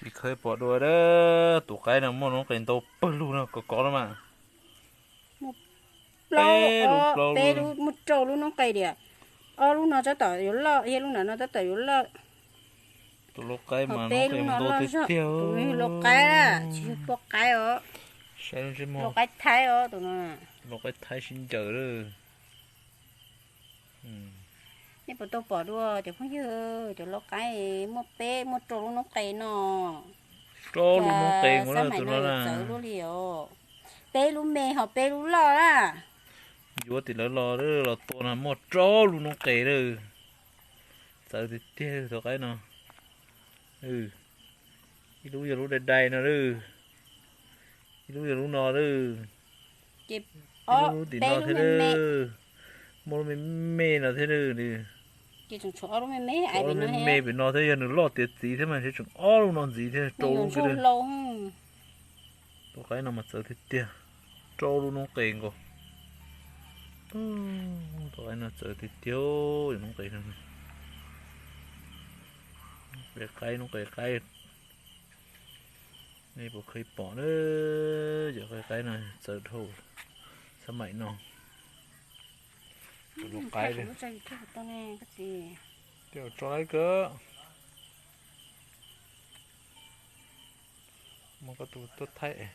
Pib khawb pom dua, tus qaib no muaj noob qes ntau pawg lug no, kov kov no mas. Plaub, peb lub, muaj rau lub noob qes tiag. Ob lub no tab tom yuav loj, ib lub no tab tom yuav loj. Tus lau qaib mas peb lub no loj zog, tus no yog lau qaib, tsis yog poj qaib os. Lau qaib thaib os tus no. Lau qaib thaib sib ncaws lawm. Nej puas tau pom dua cov phooj ywg, cov lau qaib muaj peb, muaj rau lub noob qes no. Rau lub noob qes ua tus no na. Txawv luaj li os. Peb lub me ho peb lub loj na. Yuav tim lawv los, los tua no muaj rau lub noob qes lawm. Txawv tiag tiag tus qaib no. Ib lub yog lub dai dai no lawm. Ib lub yog lub no lawm. Ib lub tim no thiab lawm. Muaj lub me me no thiab lawm. Ob lub me me pem no thiab, yog nws loj tiav txiv thiab mas ntshe tseem ob lub no ntxiv thiab, rau lub kiag lawm. Tus qaib no mas txawv tiag tiag, rau lub noob qes nkaus. Tus qaib no txawv tiag tiag, yog noob qes no. Qes qaib, noob qes qaib. Nej puas kheev pom na, cov qe qaib no txawv dhau xab maim no. Tus lau qaib, tso lawm kawg. Muab koj tus tuaj thaij.